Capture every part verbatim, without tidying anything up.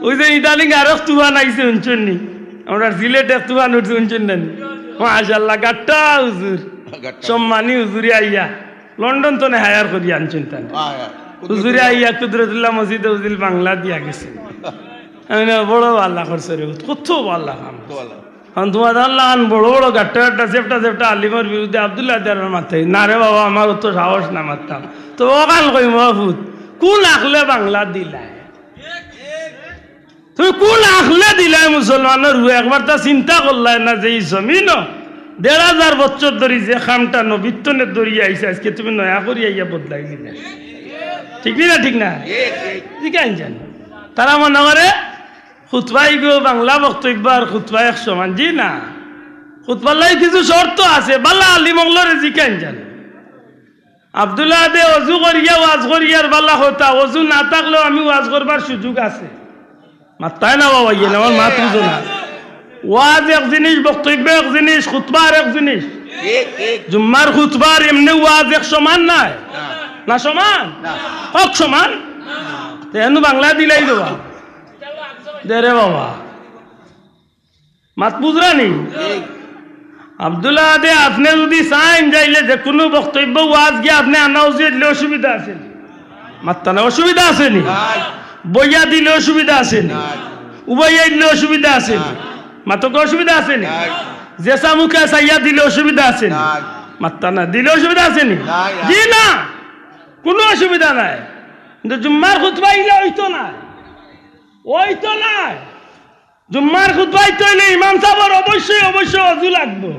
ওই যে ইদানিং আরক তুফান আইছে, হুনছইন নি? আমরার সিলেট এক তুফান উঠছে, হুনছইন না নি? মাশাআল্লাহ, গাট্টা হুজুর, গাট্টা। সম্মানী হুজুরে আইয়া লন্ডন তনে হায়ার করি আনছইন তান। হ্যাঁ, হ্যাঁ। হুজুরে আইয়া কুদরতুল্লাহ মসজিদে উজিল বাংলা দিয়া গেছে। আমি না, বড় আল্লাহ করছে রে, কত আল্লাহ খান। তো আল্লাহ। কারণ তোমার আল্লাহ আন বড় বড় গাট্টা গাট্টা, চেপটা চেপটা আলিমর বিরুদ্ধে আব্দুল্লাহ দিয়ার মাতে, "না রে বাবা, আমার অত সাহস না মাততাম।" তো ওখান কই মহফুত, কোন আখলে বাংলা দিলায়? তুমি কোন আখলে দিলায় মুসলমানর রু? একবার তা চিন্তা করলায় না যে এই জমিনও দেড় হাজার বছর ধরি যে খামটা নবীত্বনে ধরি আইছে, আজকে তুমি নয়া করি আইয়া বদলাই দিলে? ঠিক নি না? ঠিক না? ঠিক আইন জানো। তারা মনে করে খুতবাই গো বাংলা বক্তব্য আর খুতবা এক সমান। জি না, খুতবার লাগি কিছু শর্ত আছে। বালা আলিম অকলরে জিকাইন জানো। আব্দুল্লাহ দে অজু করিয়া ওয়াজ করিয়ার বালা কথা, অজু না থাকলেও আমি ওয়াজ করবার সুযোগ আছে। মাত্তায় না বাবা, ইয়ে না, আমার মাত বুঝো না। ওয়াজ এক জিনিস, বক্তব্য এক জিনিস, খুতবা আর এক জিনিস। ঠিক, ঠিক। জুম্মার খুতবার এমনে ওয়াজ এক সমান নায়। না। না সমান? না। হক সমান? না। তে এনু বাংলা দিলাই দেবা। দে রে বাবা। মাত বুঝরা নি? ঠিক। আব্দুল্লাহ দে, আপনে যুদি চাইন যাইলে যে কুনু বক্তব্য ওয়াজ গিয়া আপনে আনা উচিত দিলে অসুবিধা আছে নি? মাত্তা না, অসুবিধা আছে নি? নাই। বইয়া দিলে অসুবিধা আছে নি? নাই। উবাইয়া দিলে অসুবিধা আছে নি? নাই। মাতকে অসুবিধা আছে নি? নাই। যেছা মুখে চাইয়া দিলে অসুবিধা আছে নি? নাই। মাত্তা না, দিলে অসুবিধা আছে নি? নাই, নাই। জি না, কুনু অসুবিধা নাই। কিন্তু জুম্মার খুতবা ইলা অইতো না, অইতো না। জুম্মার খুতবা দিতে অইলে ইমাম সাবর অবশ্যই, অবশ্যই অজু লাগবো।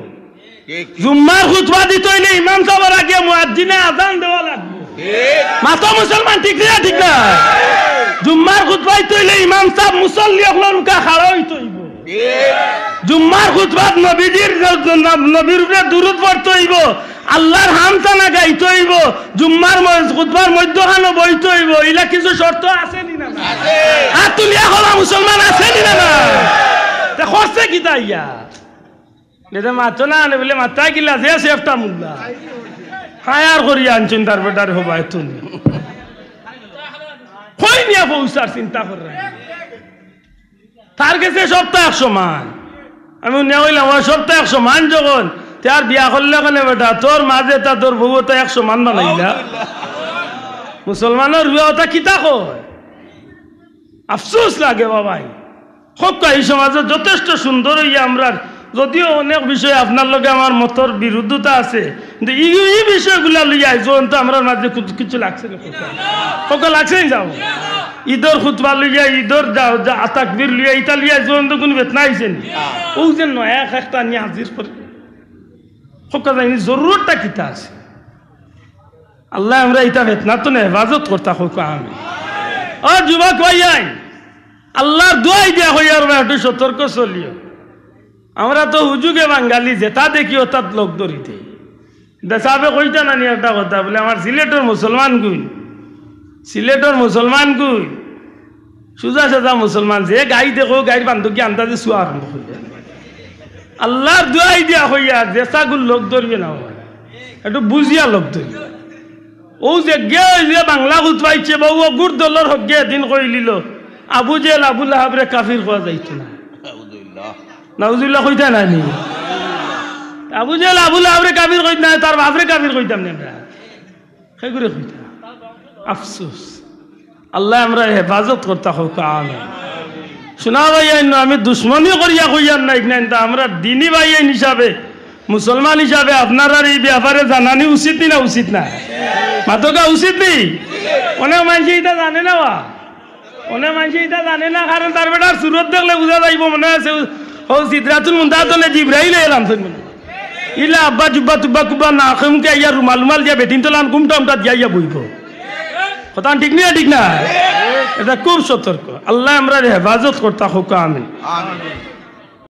ঠিক, ঠিক। জুম্মার খুতবা দিতে অইলে ইমাম সাবর আগে মুয়াজ্জিনে আজান দেওয়া লাগবো। ঠিক। মাতো মুসলমান, ঠিক না? ঠিক না? জুম্মার খুতবা দিতে অইলে ইমাম সাব মুসল্লি অকলর উকা খাড়া অইতে অইবো। ঠিক। জুম্মার খুতবাত নবীজির, নবীর উপরে দুরুদ পড়তে অইবো। আল্লাহর হামদ সানা গাইতে অইবো, জুম্মার ম-, খুতবার মধ্যখানো বইতে অইবো, ইলা কিছু শর্ত আছে নি না? আছে। হাত তুলিয়া কও মুসলমান, আছে নি না? তে করছে কিতা ইয়া? এটা মাতো না আনে বলে মাত্তা কিলা যে আছে একটা মুল্লা। হায়ার করি আনছইন তার বেটার হবায় তুমি। কই নিয়া পৌঁছার চিন্তা কররা। তার গেছে সবতা এক সমান। আমি হুনিয়া কইলাম, "ও সবতা এক সমান যখন, তে আর বিয়া করলে কেনে বেটা? তোর মাঝে তা তোর বউ তা এক সমান বানাইলা।" মুসলমানর রুয়া ওটা কিতা কয়? আফসোস লাগে বাবাই। হক্কা এই সমাজে যথেষ্ট সুন্দর অইয়া আমরার, যদিও অনেক বিষয়ে আপনার লগে আমার মতর বিরুদ্ধতা আছে, কিন্তু ই, ই বিষয়গুলা লইয়া আইজ পর্যন্ত আমরার মাঝে কিছু, কিছু লাগছে না। হক্কা লাগছে নি যাও? ঈদর খুতবা লইয়া, ঈদর যা, যা, তাকবীর লইয়া, ইতা লইয়া আইজ পর্যন্ত কুনু ফেতনা আইছে নি? অউ যে নয়া একটা নিয়া হাজির করে। হক্কা জানি জরুরতটা কিতা আছে? আল্লায় আমরা ইতা ফেতনাত তনে হেফাজত করতা কউক্কা আমিন। ও যুবক ভাইয়াইন, আল্লার দোয়াই দিয়া কইয়ার বা একটু সতর্ক চলিও। আমরা তো হুজুগে বাঙালি, যেটা দেখি ওটাত লগ ধরি দেই। দে সাবে কইতা না নি একটা কথা, বলে, "আমার সিলেটর মুসলমান গুইন, সিলেটর মুসলমান গুইন, সুজা সাজা মুসলমান, যে গাই দেখো, গাইর বান্দকি আন্দাজে চুয়া আরম্ভ করি দেয়।" আল্লার দোয়াই দিয়া কইয়ার, যেছাগুর লগ ধরিও না, একটু বুঝিয়া লগ ধরিও। অউ যে গে অউ যে বাংলা খুতবা দিছে, বা অগুর দলর হগ্গে এদিন কইলিলো, "আবু জেহেল, আবু লাহাবরে কাফির কওয়া যাইতো না।" নাউজুবিল্লাহ। নাউজুবিল্লাহ কইতা না নি? আবু জেহেল, আবু লাহাবরে কাফির কইতা না, তার বাপরে কাফির কইতাম না আমরা। হেগুরে কইতা। আফসোস। আল্লায় আমরার হেফাজত করতা কউক্কা আমিন। শুনা ভাইয়াইন, আমি দুশমনি করিয়া কইয়ার নায়, কিন্তু আমরার দিনী ভাইয়াইন হিসাবে, মুসলমান হিসাবে আপনারার ই ব্যাপারে জানানি উচিত নি না উচিত না? মাতউক্কা উচিত নি? অনেক মানষে ইতা জানে না বা। অনেক মানষে ইতা জানে না, কারণ তার বেটার সুরত দেখলে বুঝা যাইবো, মনে আছে, অউ সিদরাতুল মুনতাহাত তনে জিব্রাইল আইয়া লামছইন মনে। ইলা আব্বা জুব্বা তুব্বা কুব্বা না, খেমকে আইয়া রুমাল রুমাল দিয়া বেটিন তলান কুমটা উমটা দিয়া আইয়া বইবো। কথা ঠিক নি না ঠিক না? এটা খুব সতর্ক। আল্লায় আমরার হেফাজত করতা কউক্কা আমিন। আমিন।